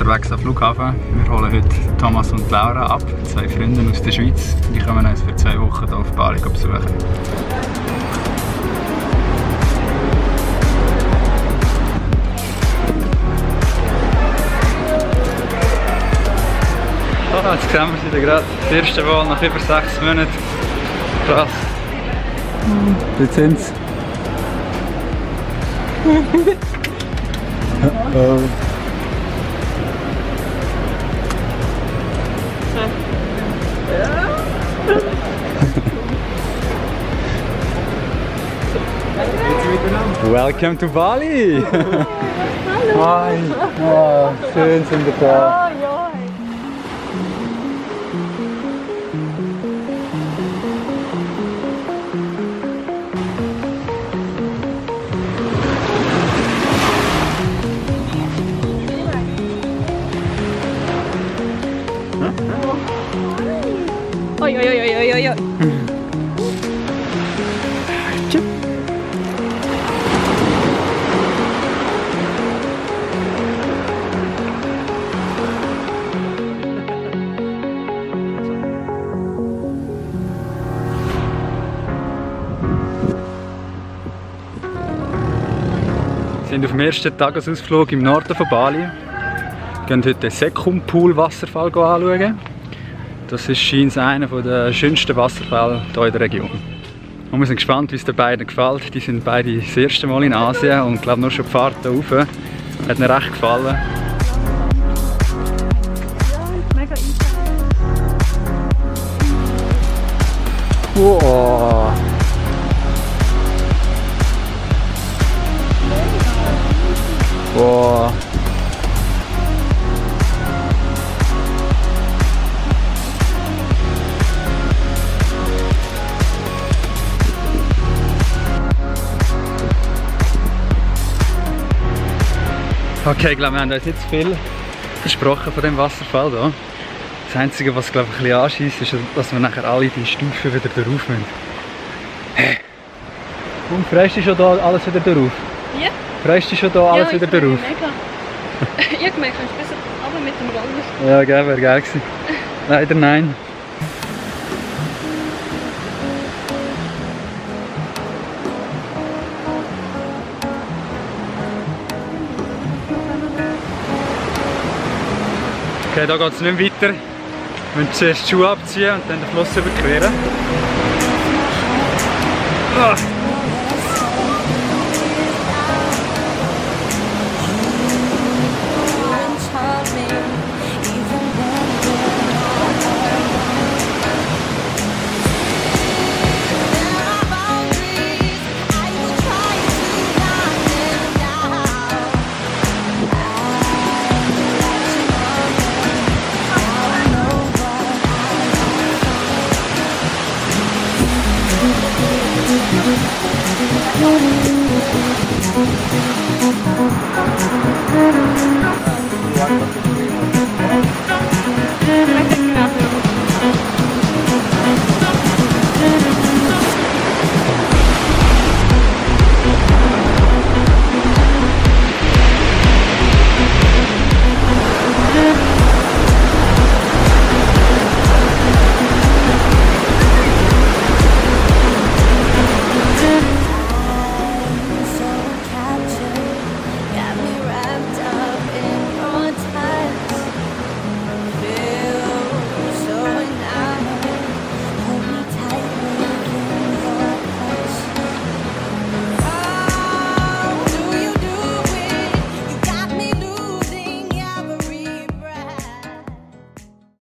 unterwegs am Flughafen. Wir holen heute Thomas und Laura ab, zwei Freunde aus der Schweiz. Die kommen uns für 2 Wochen hier auf Bali besuchen. Oh, jetzt sehen wir sie gerade das erste Mal nach über 6 Monaten. Krass. Jetzt sind sie. Welcome to Bali! Hallo! Hi! Oh, schön sind wir da. Oh, ja. Oi, oi, oi, oi, oi, oi. Wir sind auf dem ersten Tagesausflug im Norden von Bali. Wir gehen heute den Sekum Pool Wasserfall anschauen. Das ist scheinbar einer der schönsten Wasserfälle hier in der Region. Und wir sind gespannt, wie es den beiden gefällt. Die sind beide das erste Mal in Asien und ich glaube nur schon die Fahrt hier rauf. Hat ihnen recht gefallen. Wow. Wow. Okay, ich glaube, wir haben uns jetzt viel versprochen von dem Wasserfall hier. Das Einzige, was glaube ich, ein bisschen anschießt, ist, dass wir nachher alle die Stufen wieder drauf müssen. Hey. Und freust du schon da alles wieder drauf? Ja? Freust du schon da alles wieder drauf? Mega. Ich habe gemerkt, du bist besser aber mit dem Roller. Ja, gell, wäre geil gewesen. Leider nein. Okay, da geht es nicht mehr weiter. Wir müssen zuerst die Schuhe abziehen und dann den Fluss überqueren. Ah.